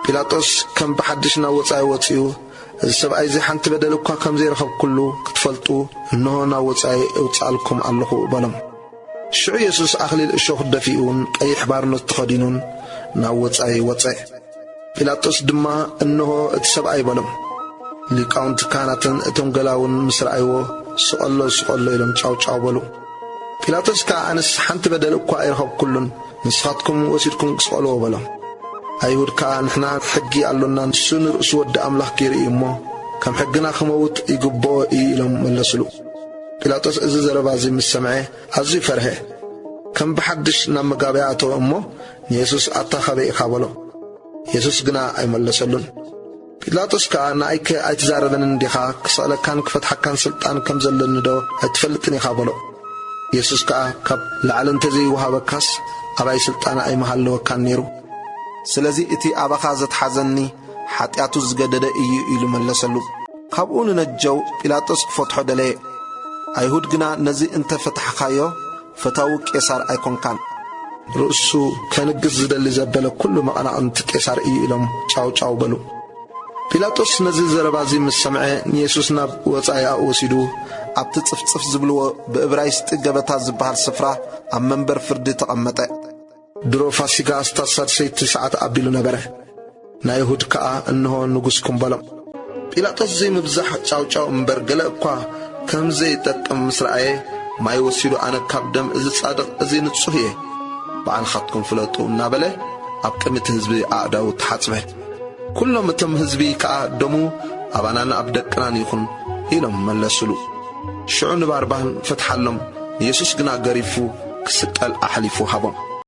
ጲላጦስ ከም ብሓድሽ ናብ ወጻኢ ወጺኡ፣ "እዚ ሰብኣይ እዚ ሓንቲ በደል እኳ ከም ዘይረኸብኩሉ ክትፈልጡ፣ እንሆ ናብ ወጻኢ እውጽኣልኩም ኣለኹ" በሎም። ሽዑ የሱስ ኣኽሊል እሾኽ ደፊኡን ቀይሕ ባርኖት ተኸዲኑን ናብ ወጻኢ ወጸ። ጲላጦስ ድማ፣ "እንሆ እቲ ሰብኣይ" በሎም። ሊቃውንቲ ካህናትን እቶም ገላውን ምስ ረኣይዎ፣ "ስቐሎ፣ ስቐሎ" ኢሎም ጫው ጫው በሉ። ጲላጦስ ከኣ፣ "ኣነስ ሓንቲ በደል እኳ ኣይረኸብኩሉን፣ ንስኻትኩም ወሲድኩም ስቐልዎ" በሎም። ኣይሁድ ከኣ፣ "ንሕና ሕጊ ኣሎና፣ ንሱ ንርእሱ ወዲ ኣምላኽ ገይሩ እዩ እሞ፣ ከም ሕግና ክመውት ይግብኦ እዩ" ኢሎም መለስሉ። ጲላጦስ እዚ ዘረባ እዚ ምስ ሰምዐ፣ ኣዝዩ ፈርሀ። ከም ብሓድሽ ናብ መጋበያ ኣተወ እሞ፣ ንየሱስ፣ "ኣታ ኻበይ ኢኻ?" በሎ። የሱስ ግና ኣይመለሰሉን። ጲላጦስ ከኣ፣ "ንኣይከ ኣይትዛረበንን ዲኻ? ክሰቕለካን ክፈትሓካን ስልጣን ከም ዘለኒዶ ኣይትፈልጥን ኢኻ?" በሎ። የሱስ ከኣ፣ "ካብ ላዕሊ እንተ ዘይወሃበካስ፣ ኣባይ ስልጣን ኣይምሃለወካን ነይሩ። ስለዚ እቲ ኣባኻ ዘትሓዘኒ፣ ሓጢኣቱ ዝገደደ እዩ" ኢሉ መለሰሉ። ካብኡ ንነጀው ጲላጦስ ክፈትሖ ደለየ። ኣይሁድ ግና፣ "ነዚ እንተ ፈታሕካዮ፣ ፈታዊ ቄሳር ኣይኮንካን። ርእሱ ከንግስ ዝደሊ ዘበለ ኩሉ መቐናቕንቲ ቄሳር እዩ" ኢሎም ጫው ጫው በሉ። ጲላጦስ ነዚ ዘረባ እዚ ምስ ሰምዐ፣ ንየሱስ ናብ ወጻኢ ኣኡ ወሲዱ፣ ኣብቲ ጽፍጽፍ ዝብልዎ ብእብራይስጢ ገበታ ዝበሃል ስፍራ ኣብ መንበር ፍርዲ ተቐመጠ። ድሮ ፋሲጋ ኣስታት ሳድሰይቲ ሰዓት ኣቢሉ ነበረ። ንኣይሁድ ከኣ፣ "እንሆ ንጉስኩም" በሎም። ጲላጦስ ዘይምብዛሕ ጫውጫው እምበር፣ ገለ እኳ ከም ዘይጠቅም ምስ ረኣየ፣ ማይ ወሲዱ፣ "ኣነ ካብ ደም እዚ ጻድቕ እዚ ንጹህ እየ፣ ባዕልኻትኩም ፍለጡ" እናበለ፣ ኣብ ቅድሚ እቲ ህዝቢ ኣእዳዉ ተሓጽበ። ኩሎም እቶም ህዝቢ ከኣ፣ "ደሙ ኣባናን ኣብ ደቅናን ይኹን" ኢሎም መለሱሉ። ሽዑ ንባርባን ፈትሓሎም፣ ንየሱስ ግና ገሪፉ ክስቀል ኣሕሊፉ ሃቦም።